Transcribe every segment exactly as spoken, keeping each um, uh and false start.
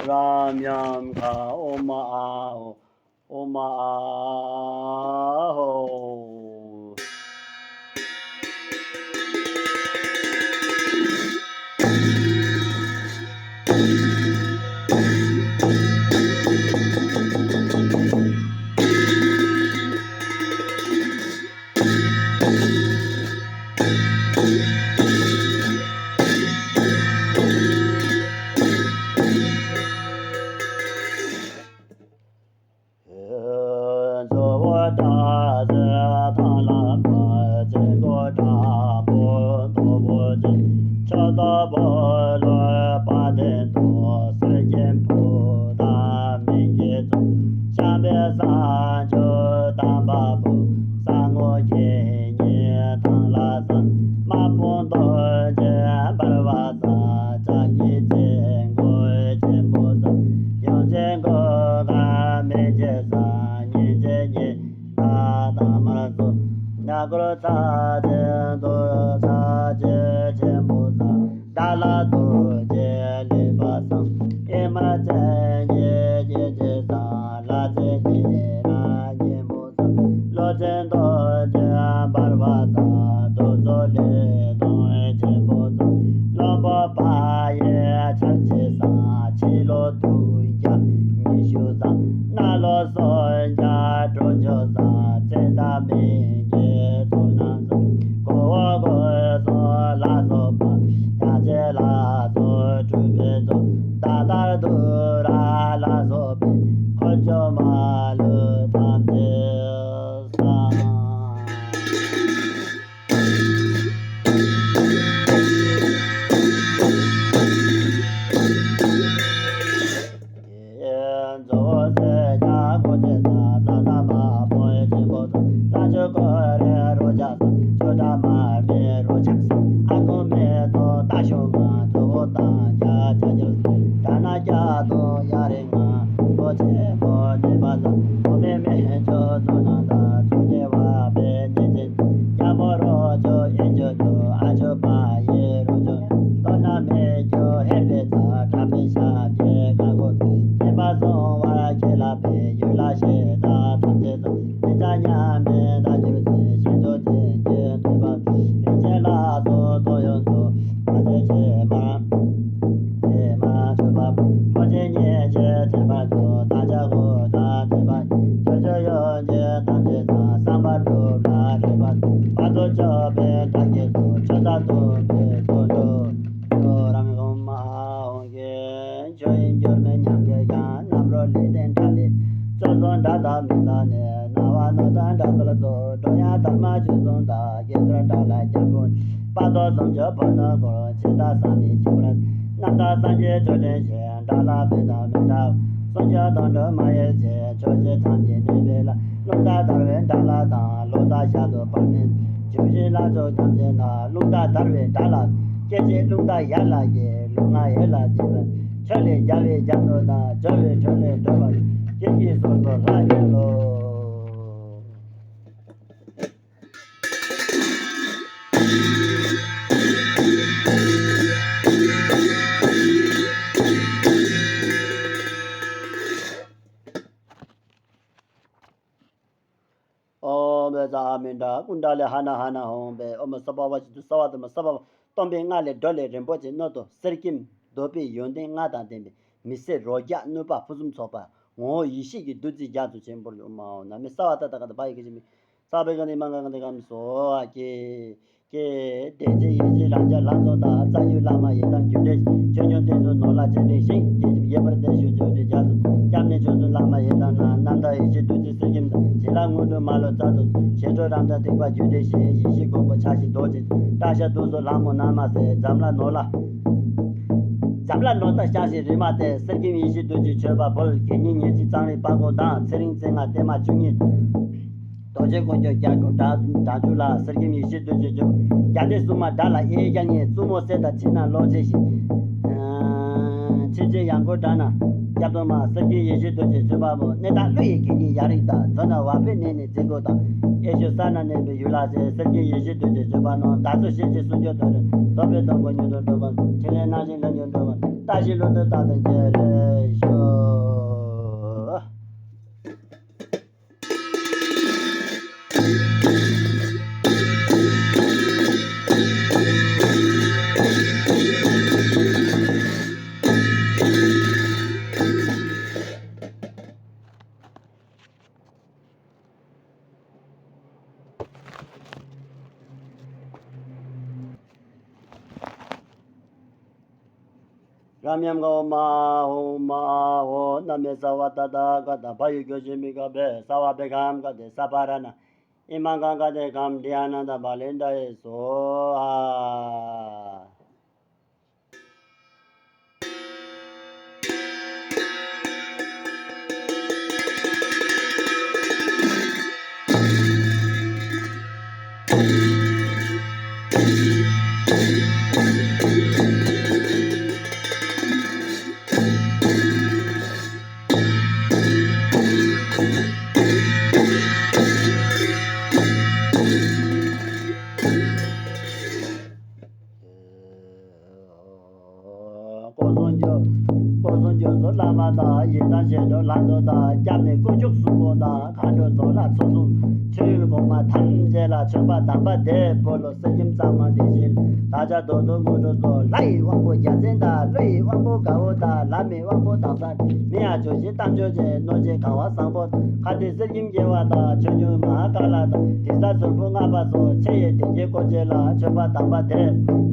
རཱ་མྱཾ་ག་ཨོཾ་ཨཱཿཧཱུྃ། ཨོཾ་ཨཱཿཧཱུྃ། ཨོཾ་བཛྲ་ཨ་མི་ཏྲ་ཀུན་ཏྲ་ལི་ཧ་ན་ཧ་ན་ཧོཾ་བེ། ཨོཾ་སརྦ་བ་ཤིན་ཏུ་སརྦ་དྷརྨ་སརྦ་སྟོང་པའི་སྔགས་ལས་སྒྲོལ་བའི་རིན་པོ་ཆེ་སྣོད་དུ་གསེར་སྐྱེམས་འདོད་པའི་ཡོན་ཏན་ལྔ་དང་ལྡན་པའི་མི་ཟད་རོ་བརྒྱ་ནུས་པ་ཕུན་སུམ་ཚོགས་པ་ངོ་བོ་ཡེ་ཤེས་ཀྱི་བདུད་རྩི་རྒྱ་མཚོ་ཆེན་པོར་ཨོཾ་ཨཱཿཧཱུྃ་ན་མི་སརྦ་ད་ད་ག་ད་བ་ཡི་གེ་ཅི་མི། ས་བྷཱ་ག་ནི་མ་ག་ག་ནི་ཀམ་སྭཱ་ཧཱ། ཀྱེ། ཀྱེ། དེ་ཚེ་ཡེ་ཤེས་རང་རྒྱལ་ལྷ་ཚོགས་དང་། རྩ་བརྒྱུད་བླ་མ་ཡི་དམ་རྒྱུད་འདྲེས། ཆོས་སྐྱོང་བསྟན་སྲུང་ནོར་ལྷ་སྤྱན་འདྲེན་ཞིང་། ཡེ་ཤེས་ཡེ་འབར་བདེ་མཆོག་ཇོ་བོའི་རྒྱ་མཚོ། སྐྱབས་གནས་ཆོས་སྲུང་བླ་མ་ཡི་དམ་རྣམས། རྣམ་དག་ཡེ་ཤེས་བདུད་རྩི་གསེར་སྐྱེམས་དང་། བྱིན་རླབས་དངོས་གྲུབ་མ་ལུས་སྩལ་དུ་གསོལ། ཞི་ཁྲོ་རབ་འབྱམས་ཐེག་པ་རྒྱུད་སྡེ་བཞི། ཡེ་ཤེས་མགོན་པོ་ཕྱག་བཞི་རྡོ་རྗེ། སྐྲ་ཤད་བདུད་རྩི་ལྷ་མོ་ན་མ་ཟེར། འཛམ་ལྷ་ནོར་ལྷ། འཛམ་ལྷ་ནོར་དང་ཤ་ཤེད་རིལ་མ་སྟེ། གསེར་སྐྱེམས་ཡེ་ཤེས་བདུད་རྩི་མཆོད་པ་འབུལ། དགེ་བསྙེན་ཉེར་གཅིག་གཙང་རིས་དཔལ་མགོན་དང་། ཚེ་རིང་མཚན་སྔགས་བརྟན་མ་བཅུ་གཉིས། རྡོ་རྗེ་དཀོན་མཆོག་རྒྱལ་ཁྱུང་དགྲ་དགྲ་བཅོམ་ལ། གསེར་སྐྱེམས་ཡེ་ཤེས་བདུད་རྩི་བྱིན། རྒྱལ་བསྟན་སྲུང་མ་དགྲ་ལྷ་གཡས་བརྐྱང་བསྙེན། བཙུན་མོ་སྲས་དང་ཕྱི་ནང་ལོག་འཚལ་ཞིང་། ཆེ་ཆེ་ཡང་སྒོ་འདྲ་ན། སྐྱབས་གདོང་མ་གསེར་གྱི་ཡེ་ཤེས་རྡོ་རྗེ་བྱོན་པ་པོ། གནས་བདག་ཀླུ་ཡི་དགེ་བསྙེན་ཡ་རིགས་དང་། མཛོ་ན་བ་ཕེ་ནས་ནི་རྫི་གོ་དང་། ཨེ་ཤོ་ས་ན་གནས་པའི་ཡུལ་ལ་ཟེར། གསེར་གྱི་ཡེ་ཤེས་རྡོ་རྗེ་བྱོན་པ་ནང་། བདག་སོགས་ཤེས་བྱའི་གསུང་ཆོས་དོན། རྟོགས་པའི་སྡོང་པོ་མྱུར་དུ་འགྲུབ་པ། ཕྲིན་ལས་སྣང་ཞིང་ལྷུན་གྱིས་འགྲུབ་པ། བཀྲ་ཤིས་ལྷུན་སྟེར་རྟག་ཏུ་མཇལ་ཤོག་རབ་མཉམ་ག་འོ་མ་འོ་མ་འོ། ན་མེ་ས་བ་ད་ད་ག་ད། བ་ཡི་གོ་ཞེས་མི་དགའ་བས། ས་བ་བེ་གམ་ག་དེ་ས་པ་ར་ན། ཨི་མ་གང་ག་དེ་གམ་དི་ཨ་ན་ད་བ་ལེན་ད་ཡེ་སོ་ཨ། སྐུ་གསུང་ཐུགས། སྐུ་གསུང་ཐུགས་སུ་བླ་མ་དང་། ཡི་དམ་ཞལ་དྲུག་ལྷ་ཚོགས་དང་། སྐྱབས་གནས་དཀོན་མཆོག་གསུམ་པོ་དང་། མཁའ་འགྲོ་གདོང་ལ་ཚོགས་གསུམ། ཆོས་དབྱིངས་གོང་མ་ཐམས་ཅད་ལ། མཆོད་པ་དམ་པ་འདི་ཕུལ་ལོ། གསེར་སྐྱེམས་གཙང་མ་དེ་བཞིན། བདག་ཅག་རྡོར་གདོང་དངོས་གྲུབ་སྩོལ། ལྷ་ཡི་དབང་པོ་བརྒྱ་བྱིན་དང་། ཀླུ་ཡི་དབང་པོ་དགའ་བོ་དང་། ལྷ་མིའི་དབང་པོ་དྭངས་གསལ། མི་ཡང་བྱོན་ཞིང་དམ་ཆོས་ཀྱི། གནོད་སྦྱིན་གང་བ་བཟང་པོ། ཁ་ཏོན་གསེར་སྐྱེམས་དགྱེས་པ་དང་། ཆོས་འབྱུང་མ་ཧཱ་ཀཱ་ལ་དང་། དྲི་ཟ་ཟུར་ཕུད་ལྔ་པ་སོགས། ཕྱི་ཡི་བདེ་སྐྱིད་དཀོན་ཆེ་ལ། མཆོད་པ་དམ་པ་འདི།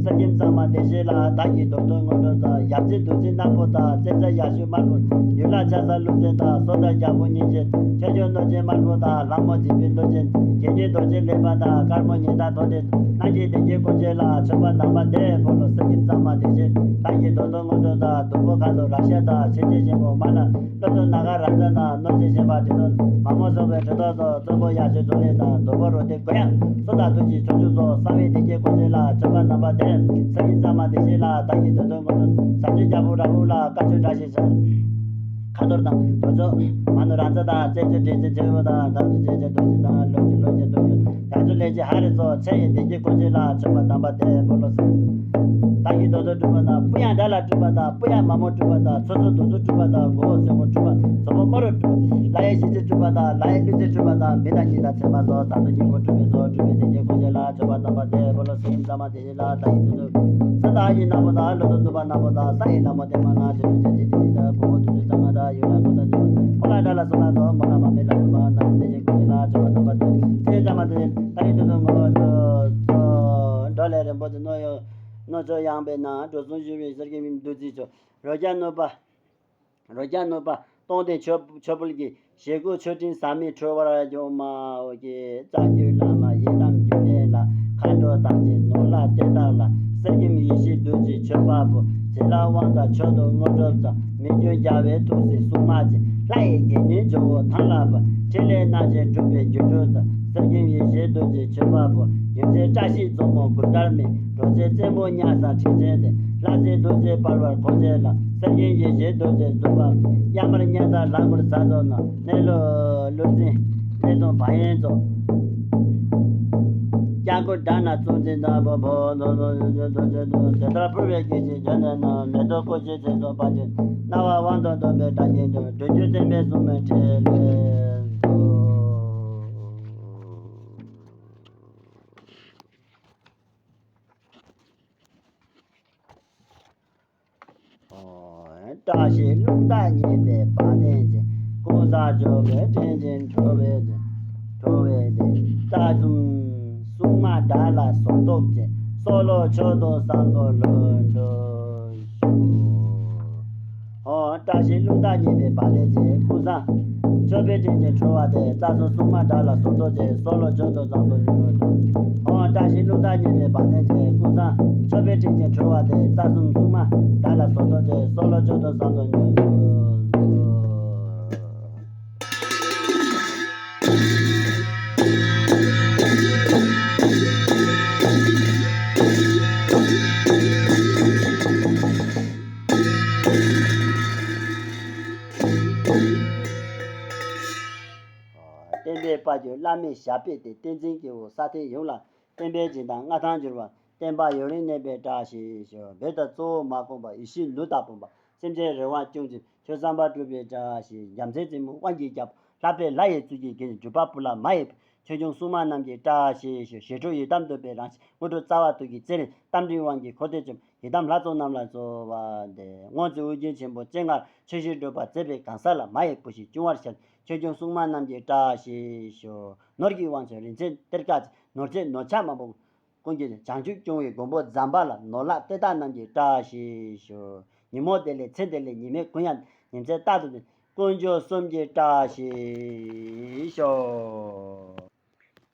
གསེར་སྐྱེམས་གཙང་མ་དེ་བཞིན་ལ། བདག་གིས་རྡོར་གདོང་དངོས་གྲུབ་སྩོལ། ཡབ་རྗེ་བདུད་རྩི་ནག་པོ་དང་། བཙན་འཛུལ་ཡ་ཤུ་དམར་པོ། ཡུལ་ལྷ་ཆགས་ས་ཀླུ་བཙན་དང་། སོ་ཐར་རྒྱལ་པོ་གཉན་ཆེན། ཆོས་སྐྱོང་གནོད་སྦྱིན་དམར་པོ་དང་། ལྷ་མོ་འཇིགས་པའི་གནོད་སྦྱིན། དགེ་བསྙེན་རྡོ་རྗེ་ལེགས་པ་དང་། དཀར་མོ་ཉི་ཟླ་ཐོག་འདྲེན། གནག་སྐྱེས་བདེ་སྐྱིད་དཀོན་ཆེ་ལ། མཆོད་པ་དམ་པ་འདི་ཕུལ་ལོ། གསེར་སྐྱེམས་གཙང་མ་དེ་བཞིན། བདག་གིས་རྡོར་གདོང་དངོས་གྲུབ་སྩོལ། བདུག་སྤོས་ཁ་དོག་རཀྴ་དང་། ཆེ་ཆེ་ཆེན་པོ་དམར་ནག་ཀླུ་གདོང་ནཱ་ག་རཱ་ཛ་དང་། གནོད་སྦྱིན་ཞེན་པ་དྲི་གདོང་མ་མོ་སོགས་པའི་དྲི་གདོང་སོགས། གཙོ་བོ་ཡ་ཤུ་ཛོ་ལེ་དང་། བདུག་སྤོས་རོ་ཏི་གོ་ཡང་། སོ་དང་ཐུགས་རྗེའི་ཆོ་འཕྲུལ་སོགས། གསང་བའི་བདེ་སྐྱིད་དཀོན་ཆེ་ལ། མཆོད་པ་དམ་པ་འདི། གསེར་སྐྱེམས་གཙང་མ་དེ་བཞིན་ལ། བདག་གིས་རྡོར་གདོང་དངོས་གྲུབ། ཟབ་ཆོས་རྒྱལ་པོ་རཱ་ཧུ་ལ། བཀའ་ཆོས་བཀྲ་ཤིས་ཤ། ཁ་ཐོར་དང་། དོལ་ཚོགས་མ་ནུ་རཱ་ཛ་དང་། བཙན་བྱོལ་དྲིན་ཆེན་ཆེན་པོ་དང་། དམ་ཆོས་ཆེན་ཆེན་རྡོ་རྗེ་དང་། ལོ་རྒྱུས་ལོ་རྒྱུས་རྡོ་རྒྱུས། རྒྱ་མཚོ་ལས་ཀྱི་ཧ་རི་སོགས། ཕྱི་ཡི་བདེ་སྐྱིད་དཀོན་ཆེ་ལ། མཆོད་པ་དམ་པ་འདི་ཕུལ་ལོ་ཟེར། བདག་གིས་རྡོར་གདོང་སྤྲུལ་པ་དང་། སྤུ་ཡང་དགྲ་ལ་སྤྲུལ་པ་དང་། སྤུ་ཡང་མ་མོ་སྤྲུལ་པ་དང་། ཚོ་ཚོ་དུག་ཚོ་སྤྲུལ་པ་དང་། མགོ་བོ་སེར་མོ་སྤྲུལ་པ། མཛོ་མོ་དམར་རོ་སྤྲུལ་པ། ལྷ་ཡི་ཞི་བྱེད་སྤྲུལ་པ་དང་། ལྷ་ཡི་ཀླུ་བྱེད་སྤྲུལ་པ་དང་། མི་དང་གཉིས་དང་ཚེར་མ་སོགས། ཟ་འཕྲུལ་སྙིང་པོ་སྤྲུལ་པའི་ཚོགས། སྤྲུལ་པའི་བདེ་སྐྱིད་དཀོན་ཆེ་ལ། མཆོད་པ་དམ་པ་འདི་ཕུལ་ལོ་ཟེར། གསེར་སྐྱེམས་གཙང་མ་དེ་བཞིན་ལ། བདག་གིས་རྡོར་གདོང་། ས་དང་ཡི་ནག་པོ་དང་། ཀླུ་གདོང་དུ་བ་ནག་པོ་དང་། ས་ཡི་ལྷ་མོ་བདེ་མ་ན། ཆོས་འབྱུང་ཆོས་ཀྱི་དེ་བཞིན་དང་། གོང་འོག་དུ་ཚོད་གཙང་མ་དང་། ཡུལ་ལ་གོང་དང་འཇོག་ཕོ་ལ་དགྲ་ལ་སོགས་ལ་དོ། མོ་ལ་མ་མི་ལ་སོགས་པ། ནག་པོ་བདེ་སྐྱིད་དཀོན་ཆེ་ལ། མཆོད་པ་དམ་པ་འདི། གསེར་སྐྱེམས་གཙང་མ་དེ་བཞིན། ད་ཡི་དུ་དུ་ངོ་། འགྲོ་ལས་རིན་པོ་ཆེ་རྣོ་ཡོད། རྣོ་ཚོགས་ཡངས་པའི་ནང་། འགྲོ་གསུམ་བཞུ་བའི་གསེར་སྐྱེམས་བདུད་རྩིའི་ཆུ། རོ་བརྒྱ་སྣོད་པ། རོ་བརྒྱ་སྣོད་པ་སྟོང་ལྡན་ཆོས་ཆོས་འབུལ་གྱི། ཞེ་དགུ་མཆོད་སྤྲིན་ཟག་མེད་འཕྲོ་བར་འཇོམས་མའོ་ཀྱེ། རྩ་བརྒྱུད་བླ་མ་ཡི་དམ་རྒྱུད་ལྡན་ལ། མཁའ་འགྲོ་དམ་ཅན་ནོར་ལྷ་དེ་དག་ལ། གསེར་སྐྱེམས་ཡེ་ཤེས་རྡོ་རྗེ་མཆོད་པ་ཕུལ། བྱིན་རླབས་དབང་དང་མཆོག་ཏུ་དངོས་གྲུབ་དང་། མི་མགོན་རྒྱལ་བའི་ཐུགས་སྲས་སྲུང་མ་ཆེ། ལྷ་ཡི་དགེ་བསྙེན་ཇོ་བོ་ཐང་ལྷ་པ། ཕྲིན་ལས་སྣ་ཚོགས་སྒྲུབ་པའི་སྒྱུ་འཕྲུལ་དང་། གསེར་སྐྱེམས་ཡེ་ཤེས་རྡོ་རྗེ་མཆོད་པ་ཕུལ། རྒྱུ་མཚན་བཀྲ་ཤིས་མཛོ་མོ་དགུང་དར་མའི། རྡོ་རྗེ་བཙན་པོ་གཉའ་ས་ཁྲི་ཆེན་ཏེ། ལྷ་སྲིན་རྡོ་རྗེ་འབར་བར་གོ་ཆེ་ལ། གསེར་སྐྱེམས་ཡེ་ཤེས་རྡོ་རྗེ་འཛུགས་པ། གཡའ་དམར་གཉའ་ས་ལ་འཁོར་ས་ཚོ་ན། གནས་ལུགས་ཀླུ་བཙན་གནས་དང་བ་ཡན་ཚོ། སྐྱབས་མགོན་དགྲ་ནག་གཙུག་འཛིན་དང་པོ་པོ། རྡོ་རྗེ་རྡོ་རྗེ་རྡོ་རྗེ་དེ་ལྟར་ཕུལ་བའི་སྐྱེས་ཆེན་ཡོན་ཏན་རྣམས། མེ་ཏོག་ཀུ་ཤའི་ཚེ་སྲོག་ཕར་ཕྱིན། སྣང་བ་དབང་དང་སྟོན་པའི་སྒྲ་སྙན་ཀྱང་། སྒྲོལ་རྒྱུ་བསྟན་པའི་སྲུང་མའི་ཕྲིན་ལས་སོ། བཀྲ་ཤིས་རླུང་རྟ་བརྙེས་པའི་བ་དན་ཅན། ཀུན་བཟང་ཇོ་བོའི་དྲིན་ཅན་ཁྲོ་བོའི་དྲིན། ཁྲོ་བོའི་དྲིན། རྩ་གསུམ་སྲུང་མ་དགྲ་ལྷ་གསོལ་ཐོབ་ཅན། གསོལ་ལོ་མཆོད་དོ་བསམ་དོ་ལྷུན་གྲུབ་ཤོག། ཨོ། བཀྲ་ཤིས་རླུང་རྟ་བརྙེས་པའི་བ་དན་ཅན། ཀུན་བཟང་ཇོ་བོའི་དྲིན་ཅན་ཁྲོ་བོའི་དྲིན། རྩ་གསུམ་སྲུང་མ་དགྲ་ལྷ་གསོལ་ཐོབ་ཅན། གསོལ་ལོ་མཆོད་དོ་བསམ་དོ་ལྷུན་གྲུབ། ཨོ། བཀྲ་ཤིས་རླུང་རྟ་བརྙེས་པའི་བ་དན་ཅན། ཀུན་བཟང་ཇོ་བོའི་དྲིན་ཅན་ཁྲོ་བོའི་དྲིན། རྩ་གསུམ་སྲུང་མ་དགྲ་ལྷ་གསོལ་ཐོབ་ཅན། གསོལ་ལོ་མཆོད་དོ་བསམ་དོ་ལྷུན་གྲུབ། དཔལ་གྱུར་བླ་མའི་ཞབས་པད་བརྟན། བསྟན་འཛིན་སྐྱེ་བོ་ས་མཐའི་ཡུམ་ལ། བསྟན་པའི་སྦྱིན་བདག་མངའ་ཐང་འབྱོར་བ། བསྟན་པ་ཡུན་རིང་གནས་པའི་བཀྲ་ཤིས་ཤོག། བོད་དང་གཙོ་བོ་མ་གོམས་པ། ཡེ་ཤེས་ལུས་དང་ཕོངས་པ། སེམས་ཅན་རེ་བ་སྐྱོང་ཚུལ། ཆོས་བསམ་པ་གྲུབ་པའི་བཀྲ་ཤིས། རྒྱལ་མཚན་རྩེ་མོ་དབང་གི་རྒྱལ་པོ། ལྷག་པའི་ལྷ་ཡི་གཙུག་གི་རྒྱན། སྒྲུབ་པ་ཕུ་ལ་མ་ཡི་བུ། ཆོས་སྐྱོང་སྲུང་མ་རྣམས་ཀྱི་བཀྲ་ཤིས་ཤོག། ཞི་ཁྲོ་ཡི་དམ་འདོད་པའི་རང་བཞིན། དངོས་གྲུབ་རྩ་བ་ཐུགས་ཀྱི་རྩེ་རིང་། རྟ་མགྲིན་དབང་གི་འཁོར་དེ་བཅོམ། ཡི་དམ་ལྷ་ཚོགས་རྣམས་ལ་གསོལ་བ་འདེབས། སྔོན་ཚེ་ཨོ་རྒྱན་ཆེན་པོ་སྤྱན་སྔར། ཆོས་བཞིན་སྒྲུབ་པ་མཛད་པའི་གང་ཟག་ལ། མ་ཡི་བུ་ཞིག་འབྱུང་བར་ཤོག། ཆོས་སྐྱོང་སྲུང་མ་རྣམས་ཀྱི་བཀྲ་ཤིས་ཤོག། ནོར་གྱི་དབང་ཕྱུག་རིན་ཆེན་གཏེར་ཁ་ཆེ། ནོར་རྫས་ནོར་ཆ་མང་པོ་ཀུན་གྱི་བྱང་ཆུབ་སྐྱོང་བའི་མགོན་པོ་ཛམ་བྷ་ལ། ནོར་ལྷ་གཏེར་བདག་རྣམས་ཀྱི་བཀྲ་ཤིས་ཤོག། ཉིན་མོ་བདེ་ལེགས་མཚན་བདེ་ལེགས་ཉི་མའི་གུང་ཡང་། ཉིན་མཚན་རྟག་ཏུ་བདེ། དཀོན་མཆོག་གསུམ་གྱི་བཀྲ་ཤིས་ཤོག།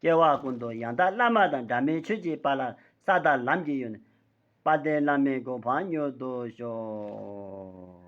སྐྱེ་བ་ཀུན་ཏུ་ཡང་དག་བླ་མ་དང་། འབྲལ་མེད་ཆོས་ཀྱི་དཔལ་ལ་ས་དང་ལམ་གྱི་ཡུལ། དཔལ་ལྡན་བླ་མའི་གོ་འཕང་མྱུར་དུ་ཤོག།